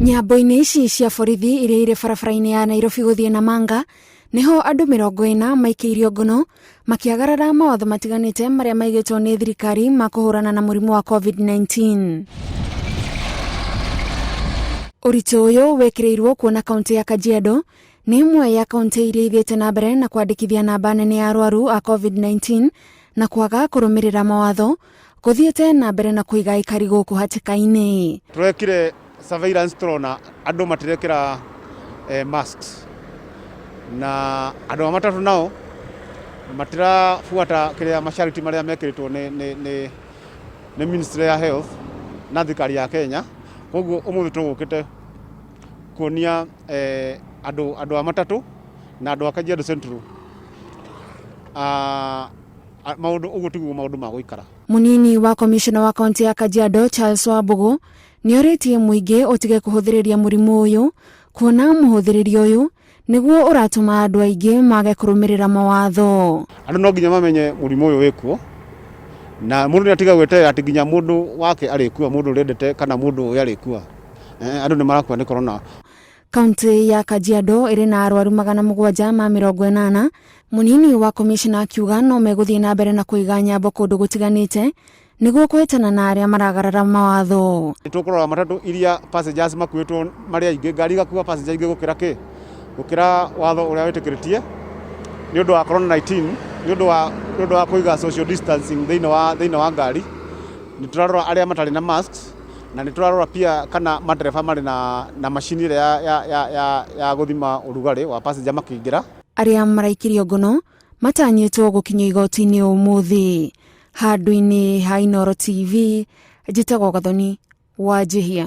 Nyambo-inĩ ici cia borithi iria irĩ barabara-inĩ ya Nairobi gũthiĩ Namanga nĩho andũ 40 maikĩirio ngono makĩagarara mawatho matiganĩte marĩa maigĩtwo nĩ thirikari ma kũhũrana na mũrimũ wa COVID-19. Ũritũ ũyũ wĩkĩrĩirwo kuona kaũntĩ ya Kajiado nĩ ĩmwe ya kaũntĩ iria ithiĩte na mbere na kwandĩkithia namba nene ya arwaru a COVID-19 na kwaga kũrũmĩrĩra mawatho gũthiĩte na mbere na kũiga aikari gũkũ hatĩka-inĩ. Tũrekire surveillance tũrona andũ matirekĩra masks na andũ a matatũ nao matirabuata kĩrĩa masharti marĩa mekĩrĩtwo nĩ, nĩ, nĩ, nĩ ministry ya health na thirikari ya Kenya. Koguo ũmũthĩ tũgũkĩte kuonia andũ, andũ a matatũ na andũ a Kajiado Central maũndũ ũguo tiguo maũndũ ma gũikara. Mũnini wa komishona wa kaunti ya Kajiado Charles Wambugu nĩorĩtie mũingĩ ũtige kũhũthĩrĩria mũrimũ ũyũ kuona mũhũthĩrĩrio ũyũ nĩguo ũratũma andũ aingĩ mage kũrũmĩrĩra mawatho. Andũ no nginya mamenye mũrimũ ũyũ wĩkuo na mũndũ nĩ atiga gweterera atĩ nginya mũndũ wake arĩkua, mũndũ ũrĩa endete kana mũndũ ũrĩa arĩkua. Andũ nĩ marakua nĩ corona. Kaunti ya Kajiado ĩrĩ na arwaru 780. Mũnini wa komishona akiuga no megũthiĩ na mbere na kũiga nyambo kũndũ gũtiganĩte nĩguo kũhĩtana na arĩa maragarara mawatho. Nĩ tũkũrora matatũ iria passengers makuĩtwo marĩ aingĩ, ngari igakua passenger aingĩ gũkĩra kĩ? Gũkĩra watho ũrĩa wĩtĩkĩrĩtie nĩ ũndũ wa corona 19, nĩ ũndũ wa nĩ ũndũ wa kũiga social distancing thĩinĩ wa thĩinĩ wa ngari. Nĩ tũrarora arĩa matarĩ na masks na nĩ tũrarora pia kana matereba marĩ na na macini ĩrĩa ya, ya, ya, ya, ya gũthima ũrugarĩ wa passenger makĩingĩra. Arĩa maraikirio ngono matanyĩtwo gũkinyio igoti-inĩ ũmũthĩ. Handũ-inĩ ha Inooro TV, njĩtagwo Gathoni Wanjihia.